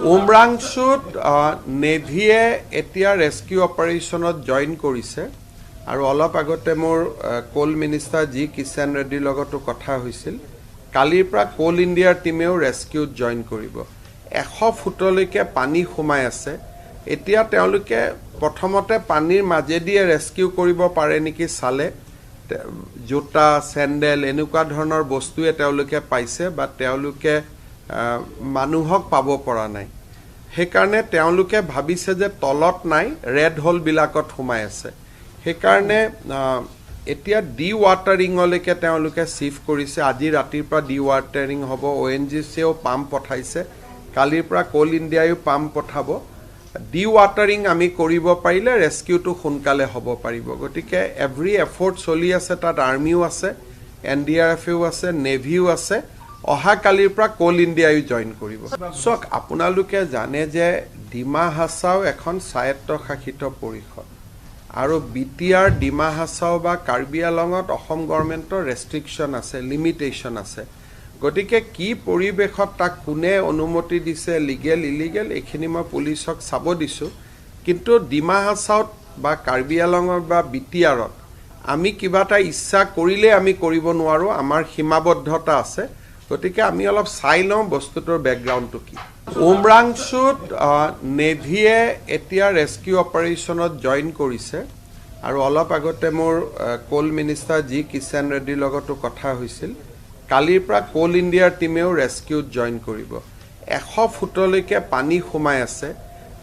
উমৰাংচুত নেভিয়ে এতিয়া rescue অপাৰেশ্যনত join কৰিছে আৰু অলপ আগতে মোৰ কোল মিনিষ্টাৰ জি কিষাণ ৰেড্ডীৰ লগতো কথা হৈছিল। কালিৰ পৰা কোল ইণ্ডিয়াৰ টীমেও ৰেস্কিউত জইন কৰিব। 100 ফুটলৈকে পানী সোমাই আছে। এতিয়া তেওঁলোকে প্ৰথমতে পানীৰ মাজেদিয়ে ৰেস্কিউ কৰিব পাৰে নেকি চালে। জোতা, চেণ্ডেল এনেকুৱা ধৰণৰ বস্তুৱে তেওঁলোকে পাইছে বা তেওঁলোকে মানুহক পাব পৰা নাই। সেইকাৰণে তেওঁলোকে ভাবিছে যে তলত নাই, ৰেট হোলবিলাকত সোমাই আছে। সেইকাৰণে এতিয়া ডি ৱাটাৰিঙলৈকে তেওঁলোকে চিফ্ট কৰিছে। আজি ৰাতিৰ পৰা ডি ৱাটাৰিং হ'ব। অ'এনজিচিয়েও পাম্প পঠাইছে, কালিৰ পৰা কোল ইণ্ডিয়াইও পাম্প পঠাব। ডি ৱাটাৰিং আমি কৰিব পাৰিলে ৰেস্কিউটো সোনকালে হ'ব পাৰিব। গতিকে এভৰি এফৰ্ট চলি আছে। তাত আৰ্মিও আছে, এনডিআৰএফেও আছে, নেভিও আছে। অহাকালিৰ পৰা কোল ইণ্ডিয়াইও জইন কৰিব। চাওক, আপোনালোকে জানে যে ডিমা হাছাও এখন স্বায়ত্তশাসিত পৰিষদ আৰু বিটিআৰ, ডিমা হাছাও বা কাৰ্বি আলঙত অসম গভৰ্ণমেণ্টৰ ৰেষ্ট্ৰিকশ্যন আছে, লিমিটেশ্যন আছে। গতিকে কি পৰিৱেশত তাক কোনে অনুমতি দিছে, লিগেল ইলিগেল, এইখিনি মই পুলিচক চাব দিছোঁ। কিন্তু ডিমা হাছাওত বা কাৰ্বি আলঙত বা বিটিআৰত আমি কিবা এটা ইচ্ছা কৰিলেই আমি কৰিব নোৱাৰোঁ, আমাৰ সীমাবদ্ধতা আছে। গতিকে আমি অলপ চাই লওঁ বস্তুটোৰ বেকগ্ৰাউণ্ডটো কি। উমৰাংচুত নেভিয়ে এতিয়া ৰেস্কিউ অপাৰেশ্যনত জইন কৰিছে আৰু অলপ আগতে মোৰ কোল মিনিষ্টাৰ জি কিষাণ ৰেড্ডীৰ লগতো কথা হৈছিল। কালিৰ পৰা কোল ইণ্ডিয়াৰ টীমেও ৰেস্কিউত জইন কৰিব। 100 ফুটলৈকে পানী সোমাই আছে।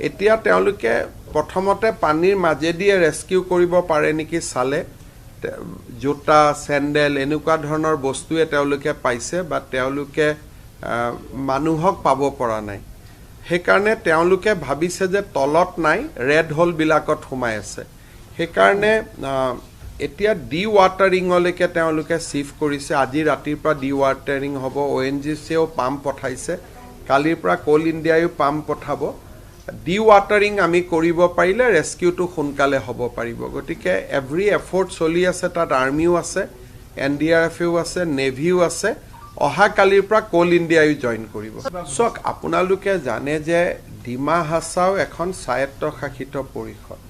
এতিয়া তেওঁলোকে প্ৰথমতে পানীৰ মাজেদিয়ে ৰেস্কিউ কৰিব পাৰে নেকি চালে। জোতা, চেণ্ডেল এনেকুৱা ধৰণৰ বস্তুৱে তেওঁলোকে পাইছে বা তেওঁলোকে মানুহক পাব পৰা নাই। সেইকাৰণে তেওঁলোকে ভাবিছে যে তলত নাই, ৰেট হোলবিলাকত সোমাই আছে। সেইকাৰণে এতিয়া ডি ৱাটাৰিঙলৈকে তেওঁলোকে চিফ্ট কৰিছে। আজি ৰাতিৰ পৰা ডি ৱাটাৰিং হ'ব। অ'এনজিচিয়েও পাম্প পঠাইছে, কালিৰ পৰা কোল ইণ্ডিয়াইও পাম্প পঠাব। ডি ৱাটাৰিং আমি কৰিব পাৰিলে ৰেস্কিউটো সোনকালে হ'ব পাৰিব। গতিকে এভৰি এফৰ্ট চলি আছে। তাত আৰ্মিও আছে, এনডিআৰএফেও আছে, নেভিও আছে। অহাকালিৰ পৰা কোল ইণ্ডিয়াইও জইন কৰিব। চাওক, আপোনালোকে জানে যে ডিমা হাছাও এখন স্বায়ত্তশাসিত পৰিষদ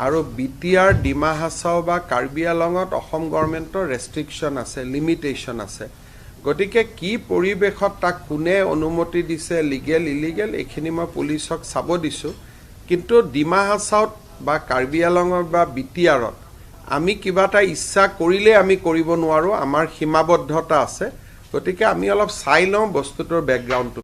আৰু বিটিআৰ, ডিমা হাছাও বা কাৰ্বি আলঙত অসম গভৰ্ণমেণ্টৰ ৰেষ্ট্ৰিকশ্যন আছে, লিমিটেশ্যন আছে। গতিকে কি পৰিৱেশত তাক কোনে অনুমতি দিছে, লিগেল ইলিগেল, এইখিনি মই পুলিচক চাব দিছোঁ। কিন্তু ডিমা হাছাওত বা কাৰ্বি আলঙত বা বিটিআৰত আমি কিবা এটা ইচ্ছা কৰিলেই আমি কৰিব নোৱাৰোঁ, আমাৰ সীমাবদ্ধতা আছে। গতিকে আমি অলপ চাই লওঁ বস্তুটোৰ বেকগ্ৰাউণ্ডটো।